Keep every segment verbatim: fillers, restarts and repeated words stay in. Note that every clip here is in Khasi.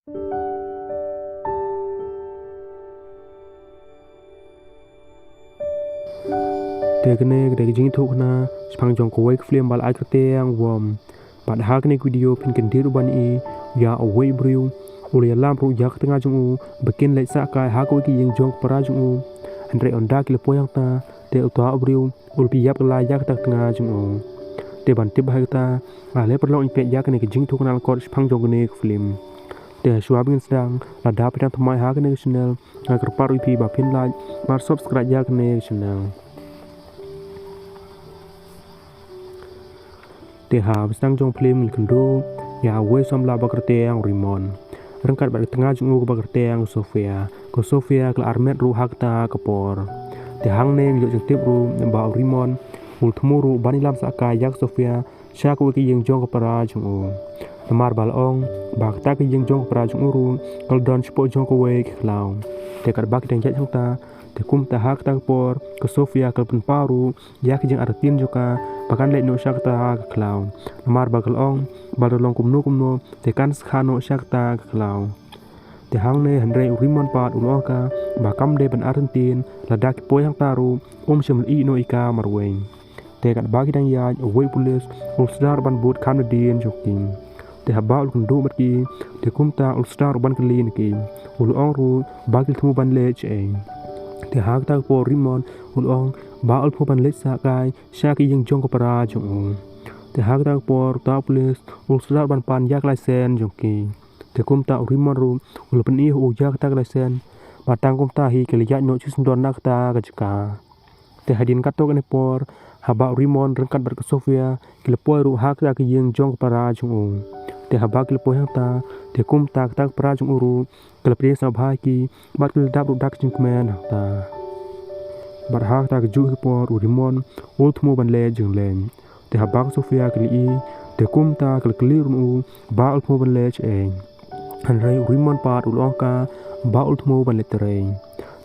Te kane ka dei ka jingïathuhkhana shaphang jong kawei ka film ba la ai kyrteng Worm. Bad ha kane ka video phin kyndit ruh ban i ïa uwei u briew u la ïalam ruh ïa ka tnga jong u ba kin leit sah kai ha kawei ka ïing jong ka para jong u. Hynrei ynda ki la poi hangta te uta u briew u la pynïap kylla ïa kata ka tnga jong u. Te ban tip bha ïa kata, ale paralok ngin peit ïa kane ka jingïathuhkhana lyngkot shaphang jong kane ka film. Te shuwa ba ngin sdang, lada phi dang thymmai ha kane ka channel, nga kyrpad ruh ïa phi ba phin like bad subscribe ïa kane ka channel. Te ha ba sdang jong ka film ngi kynduh ïa uwei u samla ba kyrteng u Raymond ryngkat bad ka tnga jong u kaba kyrteng u Sofia. Ka Sofia ka la armet ruh ha kata ka por. Te hangne ngi ïoh jingtip ruh ba u Raymond u la thmu ruh ban ïalam sah kai ïa ka Sofia sha kawei ka ïing jong ka para jong u. Namar ba la ong ba kata ka ïing jong ka para jong u ruh ka la don shapoh jong kawei ka khlaw. Te katba ki dang ïaid hangta, te kumta ha kata ka por ka Sofia ka la pynpaw ruh ïa ka jingartatien jong ka ba kan leit noh sha kata ka khlaw. Namar ba ka la ong ba lada long kumno kumno te kan skha noh sha kata ka khlaw. Te hangne hynrei u Raymond pat u la ong ïa ka ba kam dei ban artatien lada ki poi hangta ruh um shym la ïeh noh ïa ka marwei. Te katba ki dang ïaid uwei u pulit u la sdang ruh ban bud kham nadien jong ki. Te haba u la kynduh bad ki, te kumta u la sdang ruh ban kylli na ki. U la ong ruh ba ki la thmu ban leit shaei. Te ha kata ka por u Raymond u la ong ba u la thmu ban leit sah kai sha ka ïing jong ka para jong u. Te ha kata ka por uta u pulit u la sdang ruh ban pan ïa ka laisen jong ki. Te kumta u Raymond ruh u la pyni ha u ïa kata ka laisen. Bad tang kumta hi ki la ïaid noh shu syndon na kata ka jaka. Te hadien katto katne por haba u Raymond ryngkat bad ka Sofia ki la poi ruh ha kata ka ïing jong ka para jong u. Te haba ki la poi hangta, te kumta kata ka para jong u ruh ka la pdiang sngewbha ïa ki bad ki la dap ruh da ka jingkmen hangta. Bad ha kata kajuh ka por u Raymond u la thmu ban leit jingleit. Te haba ka Sofia ka la ïohi, te kumta ka la kylli ruh na u ba u la thmu ban leit shaei. Hynrei u Raymond pat u la ong ïa ka ba u la thmu ban leit trei.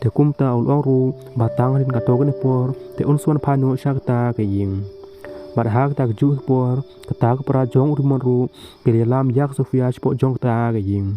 Te kumta u la ong ruh ba tang hadien katto katne por te un sa wan phai noh sha kata ka ïing. Bad ha kata kajuh ka por kata ka para jong u Raymond ruh ki la ïalam ïa ka Sofia shapoh jong kata ka ïing.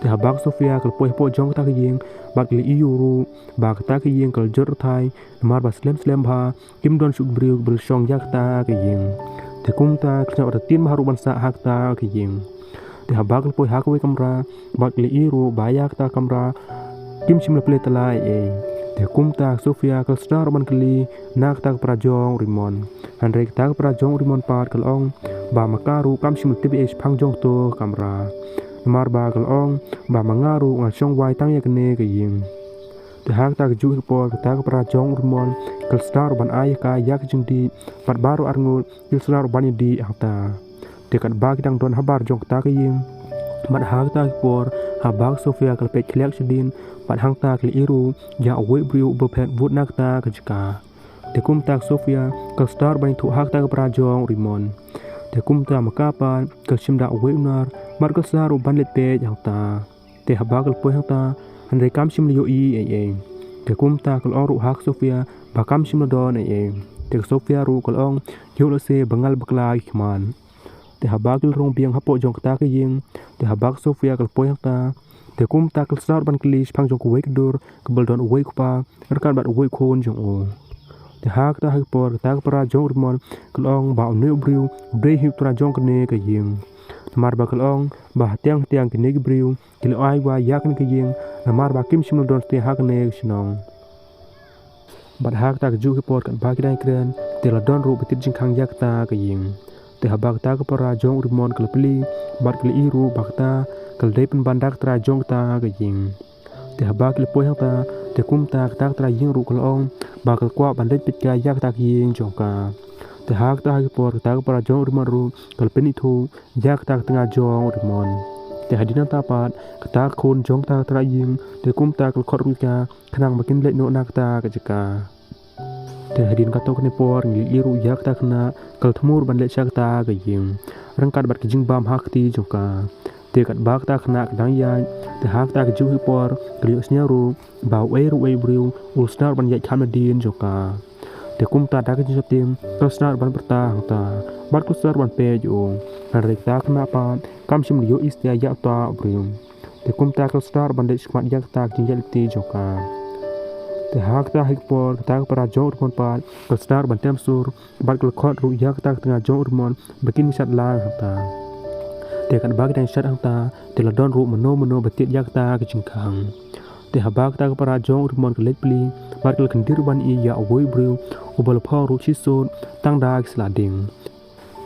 Te haba ka Sofia ka la poi hapoh jong kata ka ïing bad ka la ïohi ruh ba kata ka ïing ka la jot rthai namar ba slem slem bha kim don shuh u briew ba la shong ïa kata ka ïing. Te kumta ka la sngewthuh bha ruh ban sah ha kata ka ïing. Te haba ka la poi ha kawei ka kamra bad ka la ïohi ruh ba ïa kata ka kamra kim shym la plie tylla ei ei. Te kumta ka Sofia ka la sdang ruh ban kylli na kata ka para jong u Raymond. Hynrei kata ka para jong u Raymond pat ka la ong ba ma ka ruh kam shym la tip ei ei shaphang jong kato ka kamra. Namar ba ka la ong ba ma nga ruh nga la shong wai tang ïa kane ka ïing. Te ha kata kajuh ka por kata ka para jong u Raymond ka la sdang ruh ban ai ïa ka ïa ka jingdih bad baroh arngut ki la sdang ruh ban ïadih hangta. Te katba ki dang don habar jong kata ka ïing bad ha kata ka por haba ka Sofia ka la peit khlieh shadien bad hangta ka la ïohi ruh ïa uwei u briew uba phet bud na kata ka jaka. Te kumta ka Sofia ka la sdang ruh ban ïathuh ha kata ka para jong u Raymond. Te kumta ma ka pat ka la shim da uwei u nar bad ka la sdang ruh ban leit peit hangta. Te haba ka la poi hangta hynrei kam shym la ïohi ei ei. Te kumta ka la ong ruh ha ka Sofia ba kam shym la don ei ei. Te ka Sofia ruh ka la ong ïoh lehse ba nga la bakla ki khmat. Te haba ki la rung biang hapoh jong kata ka ïing, te haba ka Sofia ka la poi hangta, te kumta ka la sdang ruh ban kylli shaphang jong kawei ka dur kaba la don uwei u kpa ryngkat bad uwei u khun jong u. Te ha kata ka por kata ka para jong u Raymond ka la ong ba une u briew u dei hi u trai jong kane ka ïing. Namar ba ka la ong ba hatiang hatiang kine ki briew ki la ai wai ïa kane ka ïing namar ba kim shym la don satia ha kane ka shnong. Bad ha kata kajuh ka por katba ki dang ïakren te la don ruh ba tied jingkhang ïa kata ka ïing. Te haba kata ka para jong u Raymond ka la plie bad ka la ïohi ruh ba kata ka la dei pynban da ka trai jong kata ka ïing. Te haba ki la poi hangta te kumta kata ka trai ïing ruh ka la ong ba ka la kwah ban leit peit kai ïa kata ka ïing jong ka. Te ha kata ka por kata ka para jong u Raymond ruh ka la pynithuh ïa kata ka tnga jong u Raymond. Te hadien nangta pat kata ka khun jong kata ka trai ïing te kumta ka la khot ruh ïa ka khnang ba kin leit noh na kata ka jaka. Te hadien katto katne por ngi la ïohi ruh ïa kata ka khynnah ka la thmu ruh ban leit sha kata ka ïing ryngkat bad ka jingbam ha ka kti jong ka. Te katba kata ka khynnah ka dang ïaid te ha kata kajuh ka por ka la ïohsngew ruh ba uei ruh uei u briew u la sdang ruh ban ïaid kham nadien jong ka. Te kumta da ka jingsheptieng ka la sdang ruh ban pyrta hangta bad ka la sdang ruh ban peit ïa u. Hynrei kata ka khynnah pat kam shym la ïohi satia ïa uta u briew. Te kumta ka la start ban leit shakhmat ïa kata ka jingïaid lynti jong ka. Te ha kata hi ka por kata ka para jong u Rimon pat ka la start ban tem sur bad ka la khot ruh ïa kata ka tnga jong u Rimon ba kin shat lang hangta. Te katba ki dang shat hangta te la don ruh mano mano ba tied ïa kata ka jingkhang. Te haba kata ka para jong u Rimon ka leit plie bad ka la khyndiat ban ïohi ïa uwei u briew uba la phong ruh shisut tang da ki sla dieng.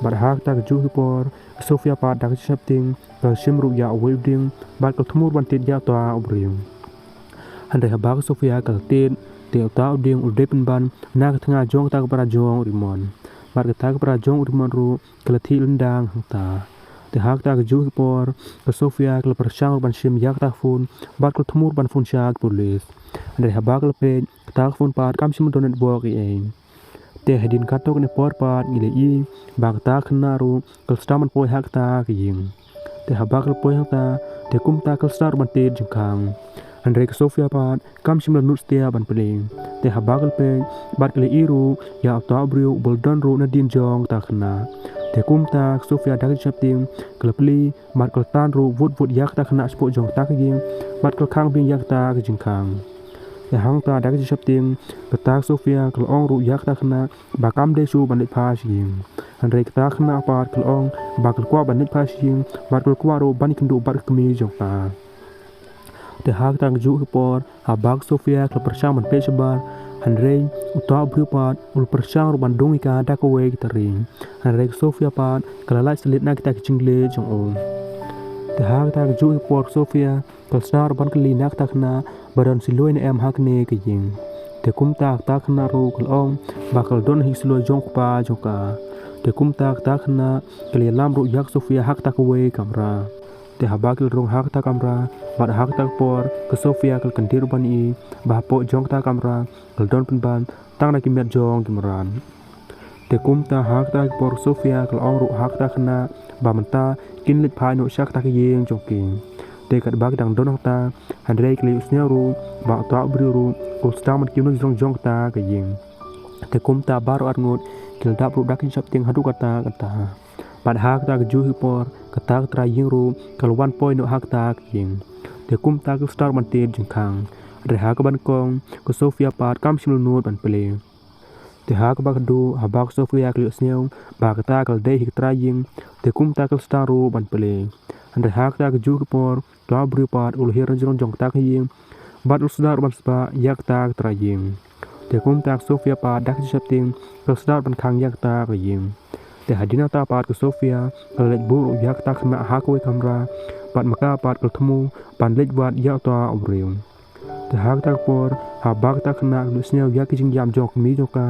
Bad ha kata ka juh ka por ka Sofia pat da ka jingsheptieng ka la shim ruh ïa uwei u dieng bad ka la thmu ruh ban tied ïa uta u briew. Hynrei haba ka Sofia ka la tied te uta u dieng u la dei pynban na ka tnga jong kata ka para jong u Rimon. Bad kata ka para jong u Rimon ruh ka la thiah lyndang hangta. Te ha kata ka juh ka por ka Sofia ka la pyrshang ruh ban shim ïa kata ka phone bad ka la thmu ruh ban phone sha ki pulit. Hynrei haba ka la peit kata ka phone pat kam shym don network ei ei. Te hadien katto katne por pat ngi la ïohi ba kata ka khynnah ruh ka la sdang ban poi ha kata ka ïing. Te haba ka la poi hangta te kumta ka la start ban tied jingkhang. Hynrei ka Sofia pat kam shym la nud satia ban plie. Te haba ka la peit bad ka la ïohi ruh ïa uta u briew uba la don ruh nadien jong kata ka khynnah. Te kumta ka Sofia da ka jingsheptieng ka la plie bad ka la tan ruh vut vut ïa kata ka khynnah shapoh jong kata ka ïing bad ka la khang biang ïa kata ka jingkhang. Te hangta da ka jingsheptieng kata ka Sofia ka la ong ruh ïa kata ka khynnah ba kam dei shuh ban leit phai sha ïing. Hynrei kata ka khynnah pat ka la ong ba ka la kwah ban leit phai sha ïing bad ka la kwah ruh ban ïakynduh bad ka kmie jong ka. Te ha kata ka juh ka por haba ka Sofia ka la pyrshang ban peit shabar hynrei uta u briew pat u la pyrshang ruh ban dung ïa ka da kawei ka tari. Hynrei ka Sofia pat ka la lait sliat na kita ki jingleh jong u. Te ha kata ka juh ka por ka Sofia ka la sdang ruh ban kylli na kata ka khynnah ba don shi loi ne em ha kane ka ïing. Te kumta kata ka khynnah ruh ka la ong ba ka la don hi shi loi jong u kpa jong ka. Te kumta kata ka khynnah ka la ïalam ruh ïa ka Sofia ha kata kawei ka kamra. Te haba ki la rung ha kata ka kamra bad ha kata ka por ka Sofia ka la kyndit ruh ban ïohi ba hapoh jong kata ka kamra ka la don pynban tang na ki met jong ki mrad. Te kumta ha kata ka por ka Sofia ka la ong ruh ha kata ka khynnah ba mynta kin leit phai noh sha kata ka ïing jong ki. Te katba ki dang don hangta hynrei ki la ïohsngew ruh ba uta u briew ruh u la sdang ban kiew na ki jrong jong kata ka ïing. Te kumta baroh arngut ki la dap ruh da ka jingsheptieng haduh katta katta. Bad ha kata ka juh ka por kata ka trai ïing ruh ka la wan poi noh ha kata ka ïing. Te kumta ka la start ban tied jingkhang. Hynrei ha kaba nyngkong ka Sofia pat kam shym la nud ban plie. Te ha kaba khatduh haba ka Sofia ka la ïohsngew ba kata ka la dei hi ka trai ïing te kumta ka la sdang ruh ban plie. Hynrei ha kata ka juh ka por uta u briew pat u la hiar na jrong jong kata ka ïing bad u la sdang ruh ban spah ïa kata ka trai ïing. Te kumta ka Sofia pat da ka jingsheptieng ka la sdang ruh ban khang ïa kata ka ïing. Te hadien nangta pat ka Sofia ka la leit buh ruh ïa kata ka khynnah ha kawei ka kamra bad ma ka pat ka la thmu ban leit wad ïa uta u briew. Te ha kata ka por haba kata ka khynnah ka la ïohsngew ïa ki jingïam jong ka kmie jong ka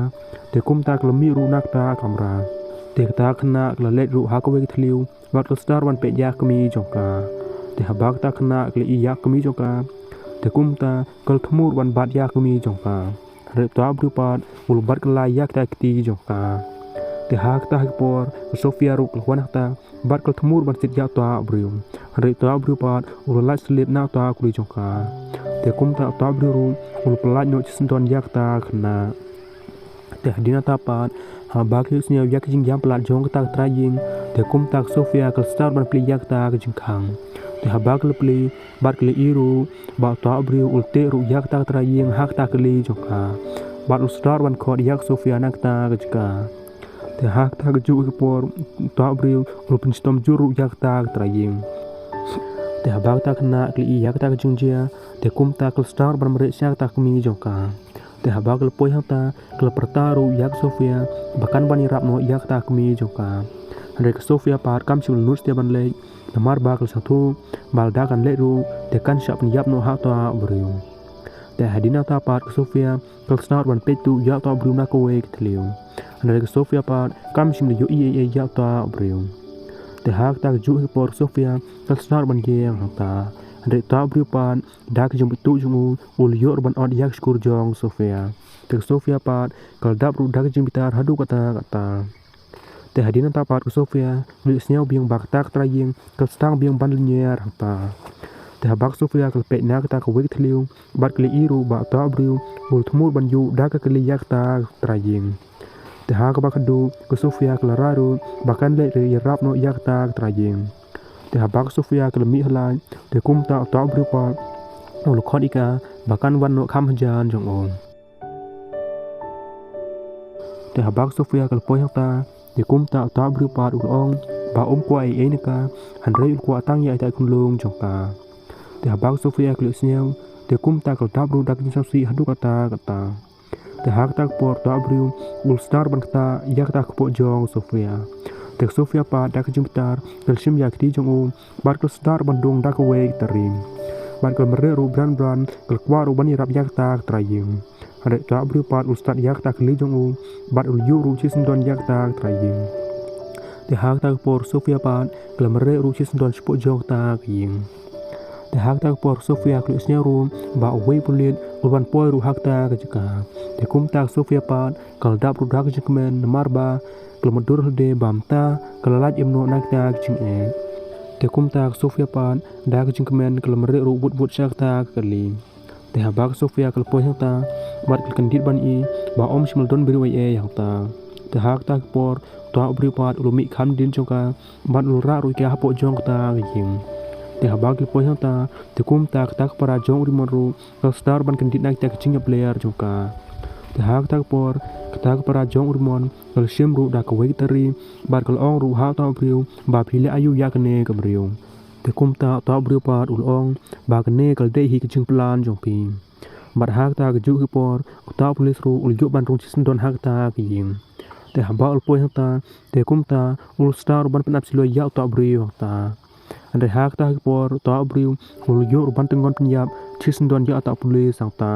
te kumta ka la mih ruh na kata ka kamra. Te kata ka khynnah ka la leit ruh ha kawei ka thliew bad ka la sdang ruh ban peit ïa ka kmie jong ka. Te haba kata ka khynnah ka la ïohi ïa ka kmie jong ka te kumta ka la thmu ruh ban bat ïa ka kmie jong ka. Hynrei uta u briew pat u la bat kylla ïa kita ki kti jong ka. Te ha kata ka por ka Sofia ruh ka la wan hangta bad ka la thmu ruh ban siat ïa uta u briew. Hynrei uta u briew pat u la lait sliat na uta u kli jong ka. Te kumta uta u briew ruh u la pyllait noh shisyndon ïa kata ka khynnah. Te hadien nangta pat haba ki la ïohsngew ïa ki jingïam palat jong kata ka trai ïing te kumta ka Sofia ka la start ban plie ïa kata ka jingkhang. Te haba ka la plie bad ka la ïohi ruh ba uta u briew u la teh ruh ïa kata ka trai ïing ha kata ka kali jong ka. Bad u la start ban khot ïa ka Sofia na kata ka jaka. Te ha kata ka juh ka por uta u briew u la pynshitom jur ruh ïa kata ka trai ïing. Te haba kata ka khynnah ka la ïohi ïa kata ka jingjia te kumta ka la start ban mareh sha kata ka kmie jong ka. Te haba ka la poi hangta ka la pyrta ruh ïa ka Sofia ba kan ban ïarap noh ïa kata ka kmie jong ka. Hynrei ka Sofia pat kam shym la nud satia ban leit namar ba ka la sngewthuh ba lada kan leit ruh te kan shah pynïap noh ha uta u briew. Te hadien nangta pat ka Sofia ka la sdang ruh ban peit tuh ïa uta u briew na kawei ka thliew. Hynrei ka Sofia pat kam shym la ïohi ei ei ïa uta u briew. Te ha kata ka juh ka por ka Sofia ka la sdang ruh ban ïeng hangta. Hynrei uta u briew pat da ka jingpeit tuh jong u u la ïoh ruh ban ot ïa ka shkor jong ka Sofia. Te ka Sofia pat ka la dap ruh da ka jingbitar haduh katta katta. Te hadien nangta pat ka Sofia ka la ïohsngew biang ba kata ka trai ïing ka la sdang biang ban lynñiar hangta. Te haba ka Sofia ka la peit na kata kawei ka thliew bad ka la ïohi ruh ba uta u briew u la thmu ruh ban ïuh da ka kali ïa kata ka trai ïing. Te ha kaba khatduh ka Sofia ka la rai ruh ba kan leit re ïarap noh ïa kata ka trai ïing. Te haba ka Sofia ka la mih halai, te kumta uta u briew pat u la khot ïa ka ba kan wan noh kham hajan jong u. Te haba ka Sofia ka la poi hangta, te kumta uta u briew pat u la ong ba um kwah ei ei na ka, hynrei u la kwah tang ïa ita i khunlung jong ka. Te haba ka Sofia ka la ïohsngew, te kumta ka la dap ruh da ka jingsngewsih haduh katta katta. Te ha kata ka por uta u briew u la sdang ban ktah ïa kata ka kpoh jong ka Sofia. Te ka Sofia pat da ka jingbitar ka la shim ïa ka kti jong u, bad ka la sdang ban dung da kawei ka tari. Bad ka la mareh ruh bran bran, ka la kwah ruh ban ïarap ïa kata ka trai ïing. Hynrei uta u briew pat u la stad ïa kata ka kali jong u, bad u la ïuh ruh shisyndon ïa kata ka trai ïing. Te ha kata ka por Sofia pat ka la mareh ruh shisyndon shapoh jong kata ka ïing. Te ha kata ka por Sofia ka la ïohsngew ruh ba uwei u pulit u la wan poi ruh ha kata ka jaka. Te kumta ka Sofia pat ka la dap ruh da ka jingkmen namar ba ka la mutdur lade ba mynta ka la lait im noh na kata ka jingeh. Te kumta ka Sofia pat da ka jingkmen ka la mareh ruh wut wut sha kata ka kali. Te haba ka Sofia ka la poi hangta, bad ka la kyndit ban ïohi ba ym shym la don briew ei ei hangta. Te ha kata ka por uta u briew pat u la mih kham hadien jong ka, bad u la rah ruh ïa ka hapoh jong kata ka ïing. Te haba ka la poi hangta, te kumta kata ka para jong u Raymond ruh ka la sdang ban kyndit na kata ka jingïapler jong ka. Te ha kata ka por kata ka para jong u Raymond ka la shim ruh da kawei ka tari, bad ka la ong ruh ha uta u briew ba phi leh aïu ïa kane ka briew. Te kumta uta u briew pat u la ong ba kane ka la dei hi ka jingplan jong phi. Bad ha kata ka juh ka por uta u pulit ruh u la ïuh ban rung shisyndon ha kata ka ïing. Te haba u la poi hangta, te kumta u la sdang ruh ban pynap shlur ïa uta u briew hangta. Hynrei ha kata ka por uta u briew u la ïuh ruh ban tyngon pynïap shisyndon ïa uta u pulit hangta.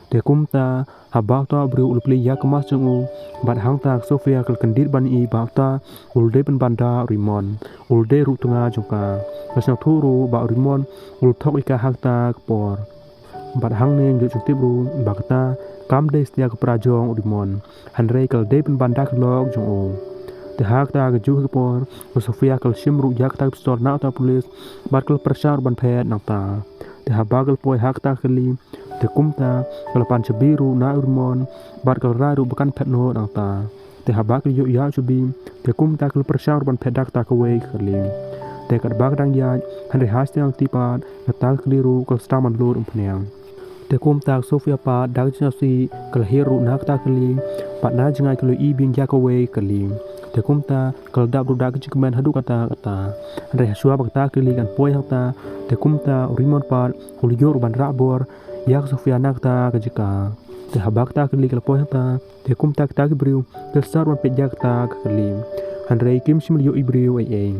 Te kumta haba uta u briew u la plie ïa ka mask jong u, bad hangta ka Sofia ka la kyndit ban ïohi ba uta u la dei pynban da u Raymond, u la dei ruh tnga jong ka. Ka la sngewthuh ruh ba u Raymond u la thok ïa ka ha kata ka por. Bad hangne ngi ju tip ruh ba kata kam dei satia ka para jong u Raymond, hynrei ka la dei pynban da ka lok jong u. Te ha kata ka juh ka por ka Sofia ka la shim ruh ïa kata ka pistol na uta u pulit, bad ka la pyrshang ruh ban phet nangta. Te haba ka la poi ha kata ka kali, te kumta ka la pan shabi ruh na u Raymond, bad ka la rai ruh ba kan phet noh nangta. Te haba ka la ïoh ïa u shabi, te kumta ka la pyrshang ruh ban phet da kata kawei ka kali. Te katba ka dang ïaid, hynrei ha shiteng lynti pat kata ka kali ruh ka la sdang ban lut umphniang. Te kumta ka Sofia pat da ka jingsngewsih ka la hiar ruh na kata ka kali, bad na jngai ka la ïohi biang ïa kawei ka kali. Te kumta ka la dap ruh da ka jingkmen haduh katta katta. Hynrei hashwa ba kata ka kali kan poi hangta, te kumta u Raymond pat u la ïuh ruh ban rah bor ïa ka Sofia na kata ka jaka. Te haba kata ka kali ka la poi hangta, te kumta kita ki briew ki la sdang ruh ban peit ïa kata ka kali. Hynrei kim shym la ïohi briew ei ei.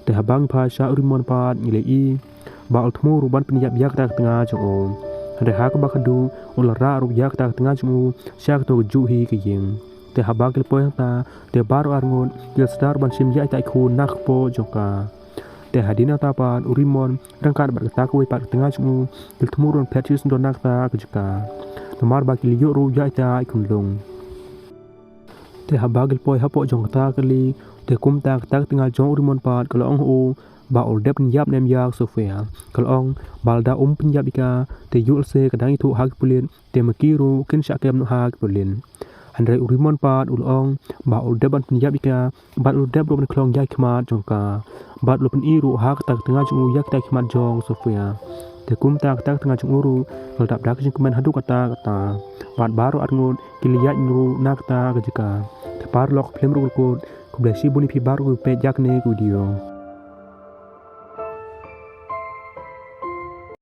Te haba ngi phai sha u Raymond pat ngi la ïohi ba u la thmu ruh ban pynïap ïa kata ka tnga jong u. Hynrei ha kaba khadduh u la rah ruh ïa kata ka tnga jong u sha kato ka juh hi ka ïing. Te haba ki la poi hangta, te baroh arngut ki la sdang ruh ban shim ïa ita i khun na ka kpoh jong ka. Te hadien nangta pat u Raymond ryngkat bad kata kawei pat ka tnga jong u ki la thmu ruh ban phet shisyndon na kata ka jaka. Namar ba ki la ïoh ruh ïa ita i khunlung. Te haba ki la poi hapoh jong kata ka kali, te kumta kata ka tnga jong u Raymond pat ka la ong ha u ba u la dep pynïap ne em ïa ka Sofia. Ka la ong ba lada um pynïap ïa ka, te ïoh lehse ka dang ithuh ha ki pulit, te ma ki ruh kin shah kem noh ha ki pulit. Hynrei u Raymond pat u la ong ba u la dep ban pynïap ïa ka, bad u la dep ruh ban khlong ïa ki khmat jong ka. Bad u la pyni ruh ha kata ka tnga jong u ïa kita ki khmat jong ka Sofia. Te kumta kata ka tnga jong u ruh ka la dap da ka jingkmen haduh katta katta. Bad baroh arngut ki la ïaid ruh na kata ka jaka. Te paralok, ka film ruh ka la kut. Khublei shibun ïa phi baroh kiba peit ïa kane ka video.